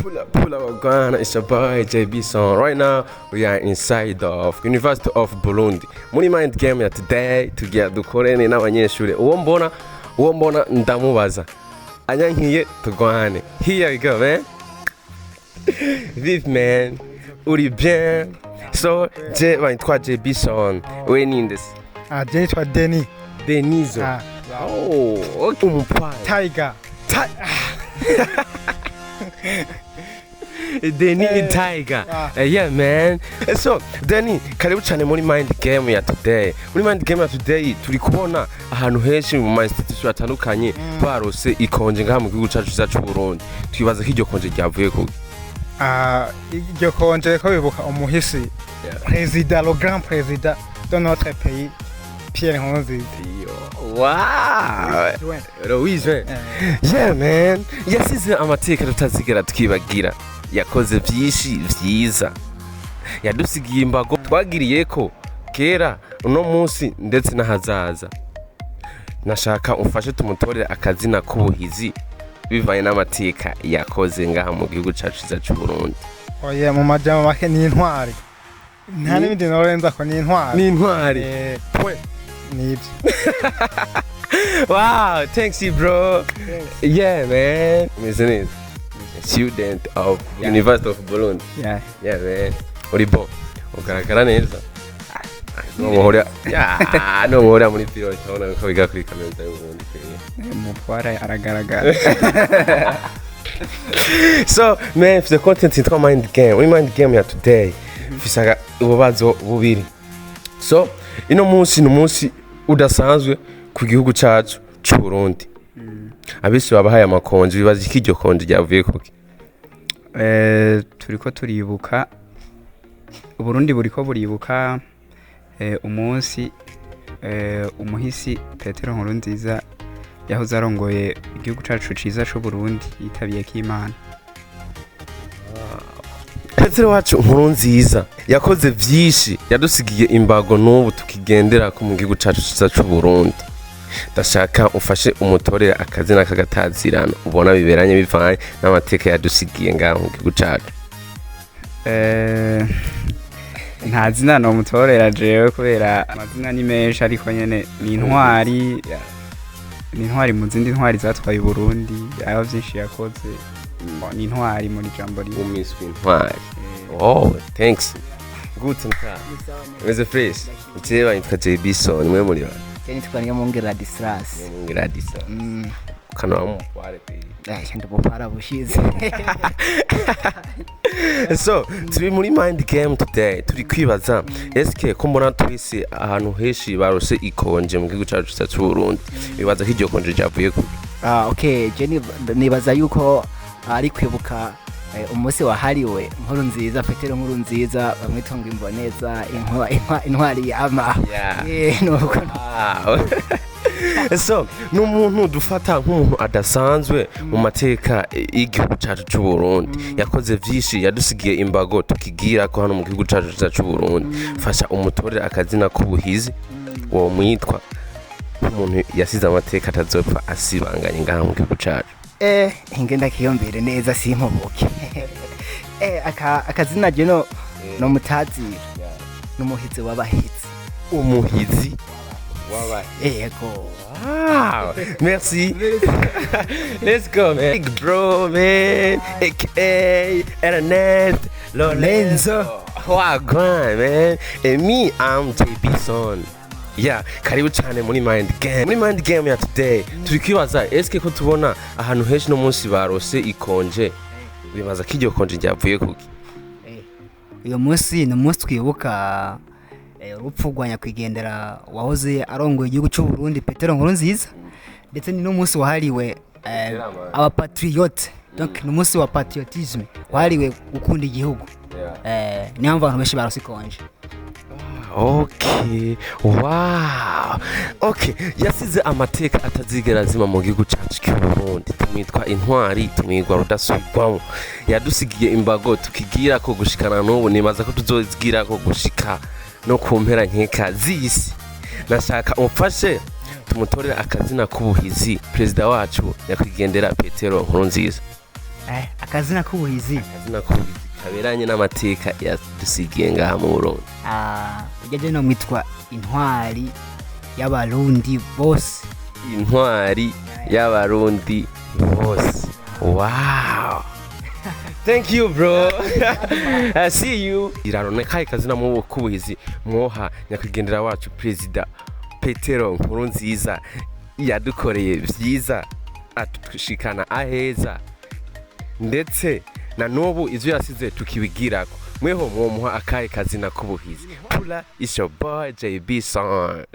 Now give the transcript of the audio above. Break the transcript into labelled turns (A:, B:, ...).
A: Pull up, pull up, Ghana. It's your boy JB Son. Right now, we are inside of University of Burundi. Muri mind game ya today, tugiye dukorene n'abanyeshuri. Uwo mbona ndamubaza. Anyankiye tugwane. Here we go, man. Viv man, uri bien. So, je banyitwa JB Son. We ninde se?
B: Ah, je nitwa Denis.
A: Denizo.
B: Ah,
A: Oh, okay. Umupaya.
B: Tiger.
A: Danny Tiger.
B: Ah.
A: Yeah man. So Danny, karibu cyane muri mind game ya today. Muri mind game ya today turi kubona ahantu henshi mu ma institution atandukanye barose ikonje ngaha mu gihugu cacu cyacu Burundi. Twibaza ko iryo konje ryavuye ku
B: Ah, iryo konje ko bibuka umuhisi président, le grand président de notre pays, Pierre Nkurunziza.
A: Wow. Louise. Yeah man. Yasize amateka tutazigera twibagira. Yakoze byinshi vyiza. Yadusigiye imbago twagiriye ko kera, uno munsi ndetse n'ahazaza. Nashaka umfashe tumutorere akazina k'ubuhizi bivanye n'amateka yakoze ngaha mu gihugu cacu ciza c'u Burundi.
B: Oya, mu majambo make ni intwari, nta n'ibindi norenza ko ni intwari.
A: Ni intwari.
B: Nibyo.
A: Wow, thanks you bro. Yeah man. Meze neza. Student of University of Burundi.
C: Yeah.
A: Yeah man. Uri bon. Ugaragara neza. Ya, no muhurira muri piro cyabona ko biga kuri kaminuza y'u Burundi.
C: Umutware aragaragara.
A: So, man, for the content yitwa Mind Game. Muri Mind Game ya today, mfise ububazo bubiri. So, ino munsi ni umunsi udasanzwe ku gihugu cacu c'u Burundi. Abisi babahaye amakonje, bibaza iki iryo konje ryavuye kuki?
C: Turiko turibuka, Uburundi buriko buribuka umunsi umuhisi Petero Nkurunziza yahoze arongoye igihugu cacu ciza c'u Burundi yitabiyeko Imana.
A: Petero wacu Nkurunziza yakoze vyinshi, yadusigiye imbago n'ubu tukigendera ko mu gihugu cacu ciza c'u Burundi. Ndashaka ufashe umutorere akazina k'agatazirano ubona biberanye bivanye n'amateka yadusigiye ngaha mu gihugu cacu.
C: Nta zina nomutorera jewe kubera amazina ni menshi, ariko nyene ni intwari, ni intwari mu zindi ntwari zatwaye Uburundi, aho vyinshi yakoze. Ni intwari muri jambo rimwe.
A: Umiswi intwari. Oh, thanks. Guten Tag. Meze fresh. Jewe nitwa JB Son, mwe muri ba?
D: Je nitwa Niyomwungere Ladislas.
A: Ngiradisa. Kana wamutware pe.
D: Eh, ndabupara bushize.
A: So, turi muri mind game today. Turi kwibaza eske ko mbona twese ahantu henshi barose ikonje mu gihugu cacu cy'u Burundi. Bibaza ko iryo konje ryavuye ku
D: Ah, okay, je nibaza yuko ari kwibuka umunsi wahariwe Nkurunziza, Petero Nkurunziza, bamwitonga imboneza, intwari yama. Nuko
A: Wow. So, ni umuntu dufata nk'umuntu adasanzwe mu mateka y'igihugu cacu cy'u Burundi. Yakoze vyinshi, yadusigiye imbago tukigira ko hano mu gihugu cacu cy'u Burundi. Fasha umutorere akazina k'ubuhizi uwo mwitwa nk'umuntu yasize amateka atazopfa asibanganye ngaha mu gihugu cacu.
D: Inge ndakiyumvire neza simpubuke. Akazina je no mutazira. N'umuhizi w'abahizi.
A: Umuhizi.
D: Yego.
A: Wow, merci. Let's go, man. Big bro, man. AKA Ernest Lorenzo. Wow, grind, man. And me, I'm JB Son. Yeah, karibu cyane muri Mind Game. Muri Mind Game ya today, turi kwibaza eske ko tubona ahantu henshi no munsi barose ikonje. Bibaza ko iryo konje ryavuye kuki?
E: Uyu munsi ni umunsi twibuka urupfu rwa nyakwigendera wahoze arongoye igihugu cy'u Burundi, Petero Nkurunziza, ndetse ni n'umunsi wahariwe abapatriote, donc ni umunsi wa patriotisme wahariwe gukunda igihugu. Niyo mpamvu abantu benshi barose ikonje.
A: Okay, wow. Okay, yasize amateka atazigera azima mu gihugu cyacu cy'u Burundi. Tumwitwa intwari, tumwigwa rudasubirwamo. Yadusigiye imbago tukigira ko gushikana n'ubu, nibaza ko tuzozigira ko gushika no ku mpera nkeka z'isi. Nashaka umfashe tumutorere akazina k'ubuhizi perezida wacu nyakwigendera Petero Nkurunziza.
E: Akazina k'ubuhizi.
A: Akazina k'ubuhizi kaberanye n'amateka yadusigiye ngaha mu Burundi.
E: Ah, ujya je nomwitwa intwari y'Abarundi bose.
A: Intwari y'Abarundi bose. Wow, thank you, bro. I see you. Iraro ni kahe kazina mu k'ubuhizi mwoha nyakwigendera wacu Perezida Petero Nkurunziza, yadukoreye vyiza, atushikana aheza, ndetse na n'ubu ivyo yasize tukibigirako? Mweho mwomuha akahe kazina k'ubuhizi? Pula, it's your boy JB Son.